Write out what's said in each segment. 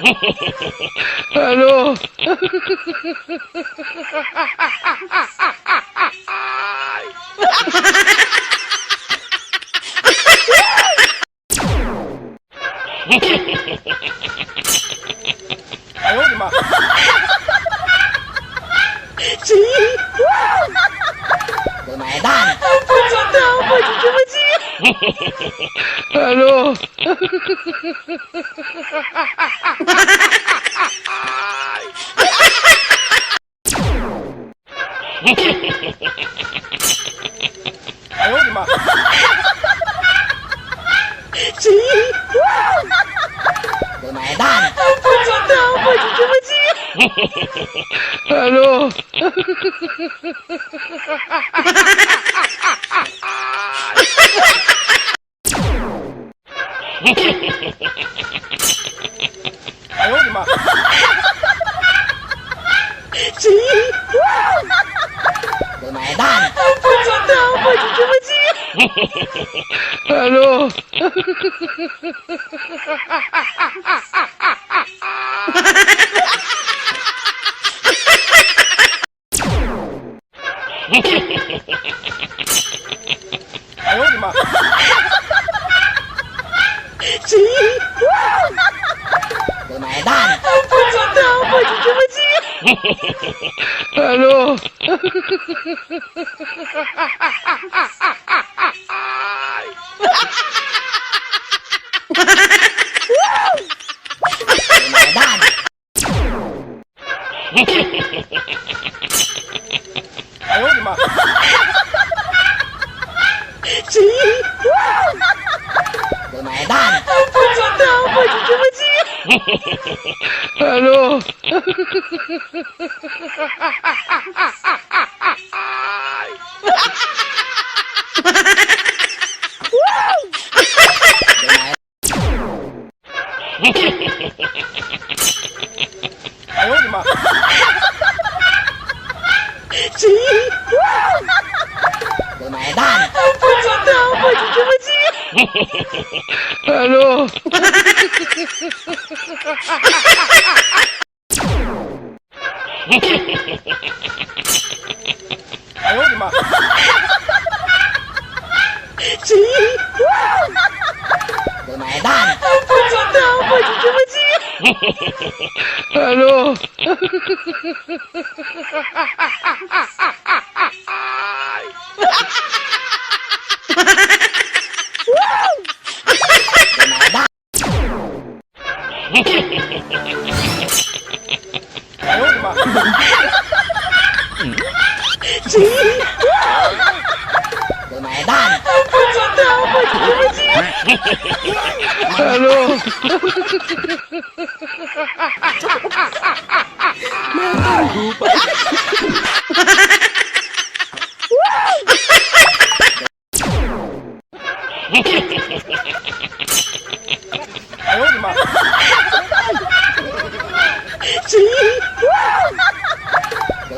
Hello. 买单。不知道我就这么急。 Hello. 买单。不知道我就这么急。 Hello. 买单。不知道我就这么急。 Hello. 买单。不知道我就这么急。 Hello. 买单。买单。不知道我就这么急。 Hello. 买单。不知道我就这么急。 Hello. 买单。不知道我就这么急。 Hello. 买单。买单。不知道我就这么急。 Hello.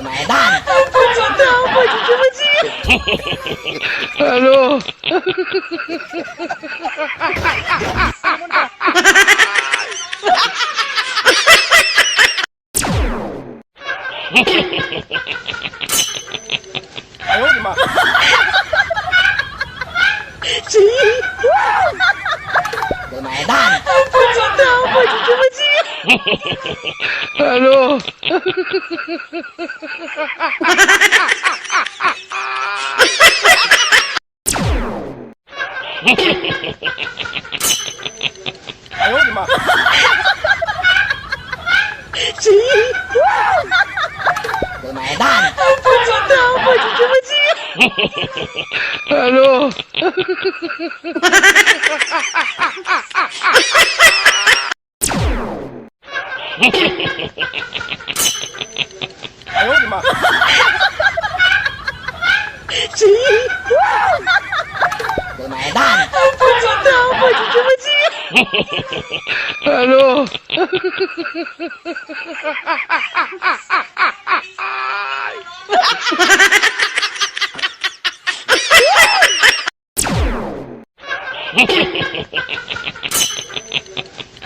买单。不知道我就这么急。 Hello. 买单。不知道我就这么急。 Hello. 买单。不知道我就这么急。 Hello. 买单。不知道我就这么急。 Hello.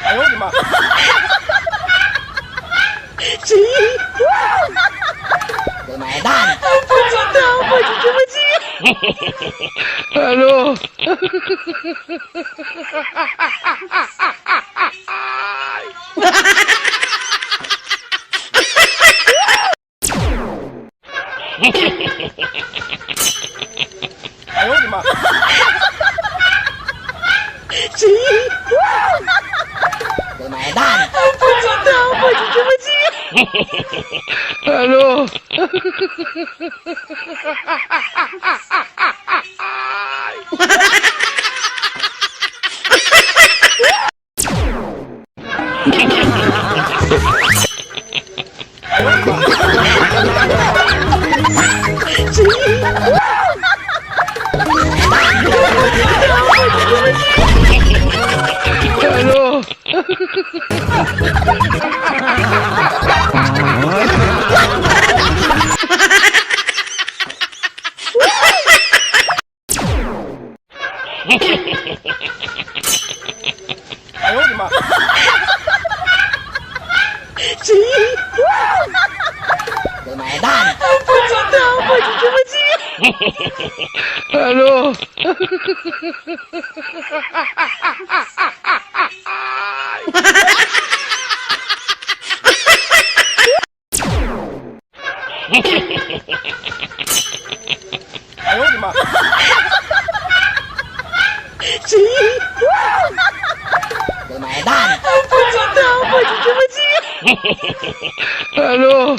哎呦我的妈！谁？我买单。不知道，我就这么记。Hello。哎呦我的妈！谁？我买单。不知道，我就这么记。Hello。Hello。哎呦我的妈！谁？我买单。不知道，我就这么记。Hello。哎呦我的妈！谁？我买单。不知道，我就这么记。Hello。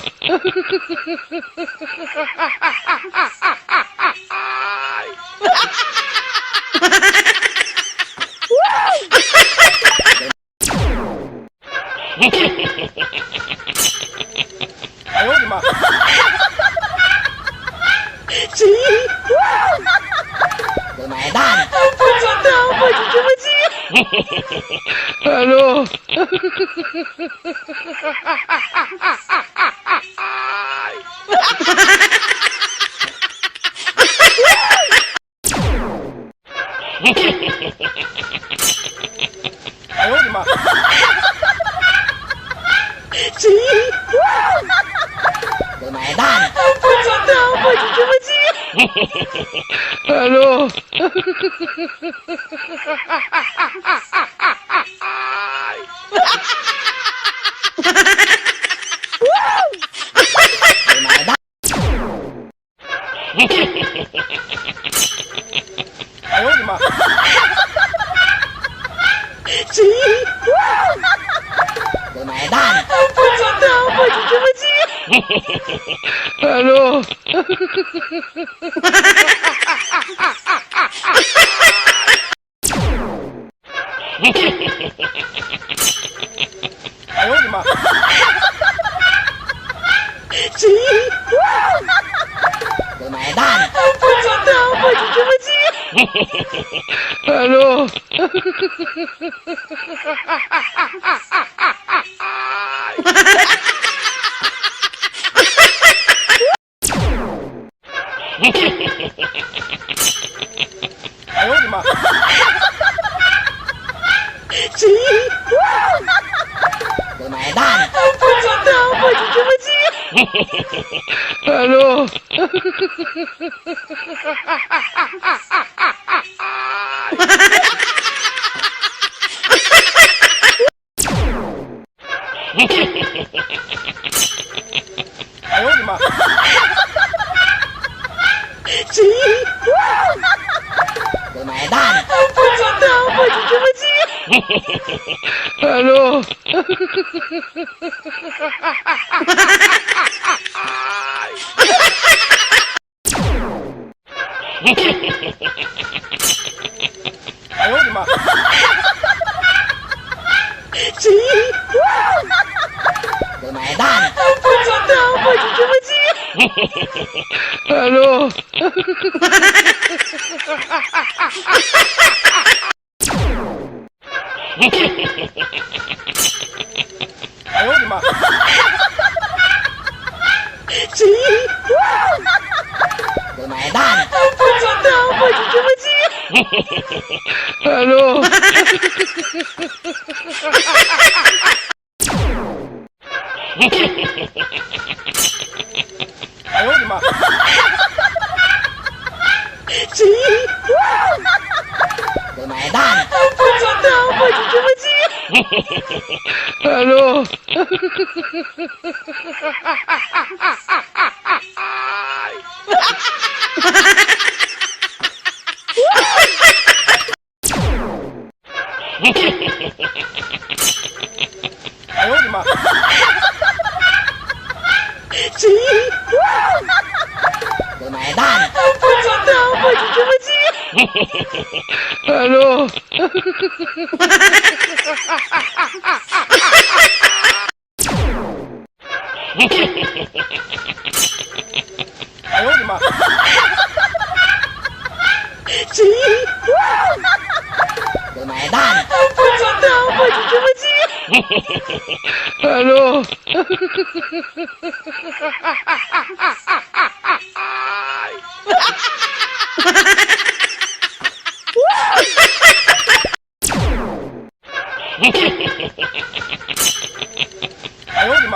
哎呦我的妈！谁？我买单。不知道，我就这么记。Hello。哎呦我的妈！谁？我买单。不知道，我就这么记。Hello。我买单。哎呦我的妈！谁？我买单。不知道，我就这么记。Hello。哎呦我的妈！谁？我买单。不知道，我就这么记。Hello。哎呦我的妈！谁？我买单。不知道，我就这么记。Hello。哎呦我的妈！谁？我买单。不知道，我就这么记。Hello。哎呦我的妈！谁？我买单。不知道，我就这么记。Hello。哎呦我的妈！谁？我买单。不知道我就这么记。Hello。哎呦我的妈！谁？买单。不知道我就这么记。Hello。哎呦我的妈！谁？买单。不知道我就这么记。Hello。哎呦我的妈！谁？买单。不知道我就这么记。Hello。哎呦我的妈！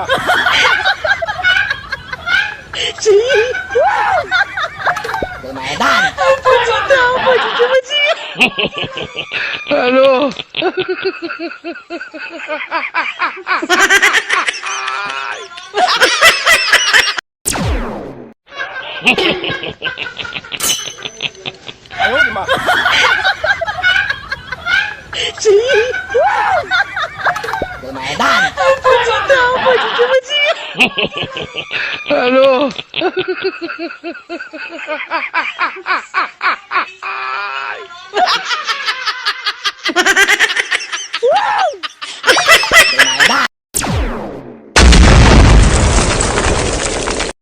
谁？买单。不知道我就这么记。Hello。哎呦我的妈！谁？买单。不知道我就这么记。Hello。